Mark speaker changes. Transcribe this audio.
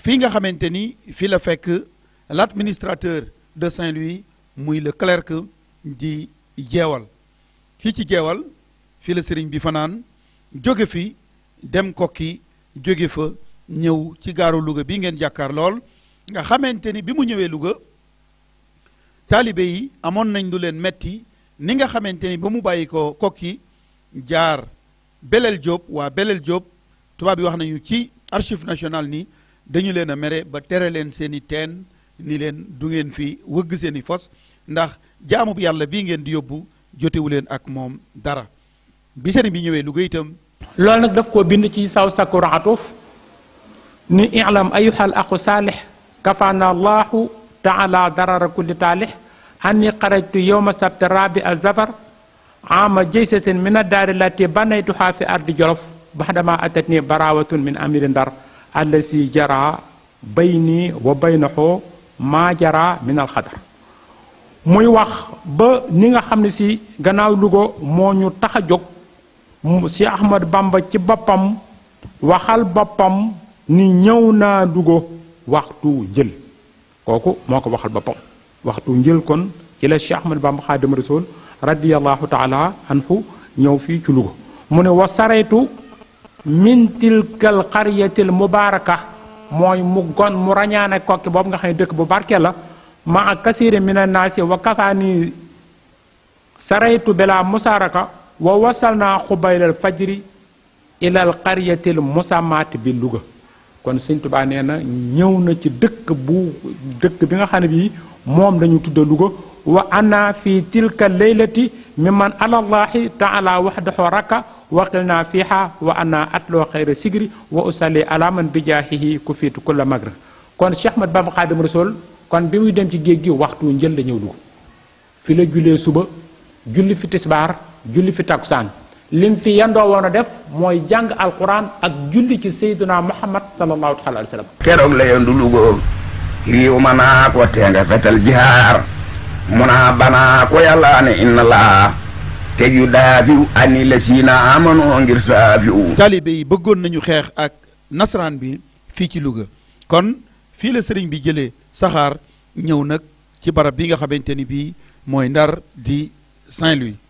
Speaker 1: fii nga xamante ni fii la fekk l'administrateur de Saint-Louis muy le clerc di jeewal fii ci jeewal fii la sëriñ bi fanaan jóge fi dem kokki jóge fa ñëw ci gaaru Louga bi ngeen jàkkaar lool nga xamante ni bi mu ñëwee Louga taalibe yi amoon nañ lu leen metti ni nga xamante ni ba mu bàyyi ko kokki jaar Belel Diop waa Belel Diop tubaab bi wax nañu ci archive nationale ni dañu leen a mere ba tere leen seen i teen ni leen du ngeen fi wëgg seen i fos ndax jaamu bu yàlla bii ngeen di yóbbu jotewu leen ak moom dara bi sëriñ bi ñëwee Louga itam
Speaker 2: loolu nag daf koo bind ci saw sakkur atuf ni i'lam ayuhal aqu saalih kafana allahu taala darara kulli taalih anni xarajtu yowma sabti rabi a zafar ama jaysatin min addaari lati banaytuha fi ardi jolof baxdama atatni barawatun min amiri ndar allasi jara bayni wa baynahu maa jara min alxadar muy wax ba ni nga xam ne si gannaaw Louga moo ñu tax a jóg si Ahmad Bamba ci boppam waxal boppam ni ñëw naa Louga waxtu njël kooku moo ko waxal boppam waxtu njël kon ci la Cheikh Ahmad Bamba Xaadim Rasul radiyallahu taala anhu ñëw fii ci Louga mu ne wa saraytu min tilkal qaryatil mubaraka mooy mu rañaane kokki boobu nga xam ne dëkk bu barke la ma ak kasiri mina naasi wa kafaani saraytu bela musaraka wa wasal naa xubaylal fajri ilal qaryatil musammaati bi Louga kon Sëñ Tuubaa nee na ñëw na ci dëkk bi nga xam ne bii moom lañu tudda Louga wa ana fi tilka leylati mimman alallahi taala waxdahu raka waqil naa fiiha wa ana atloo xayra sigri wa usalli alaman bijaahihi ku fiitu kulla magra kon Cheikh Ahmad Bamba Xaadim Rasul kon bi muy dem ci géej gi waxtu njël la ñëw Louga fi la jullee suba julli fi tisbaar julli fi takkusaan lim fi yandoo woon a def mooy jàng alquran ak julli ci sayyiduna Muhammad sallallahu taala alayhi wa sallam
Speaker 3: keroog la yendu Louga liiw ma naa ko teenga fetal jihaar mu naa banaa ko yàlla ne inna laa teg yu daafiw ani la siina amanoo ngir saafiw
Speaker 1: taalibe yi bëggoon nañu xeex ak nasaraan bi fii ci Louga kon fii la sëriñ bi jëlee saxaar ñëw nag ci barab bi nga xamante ni bii mooy Ndar di Saint-Louis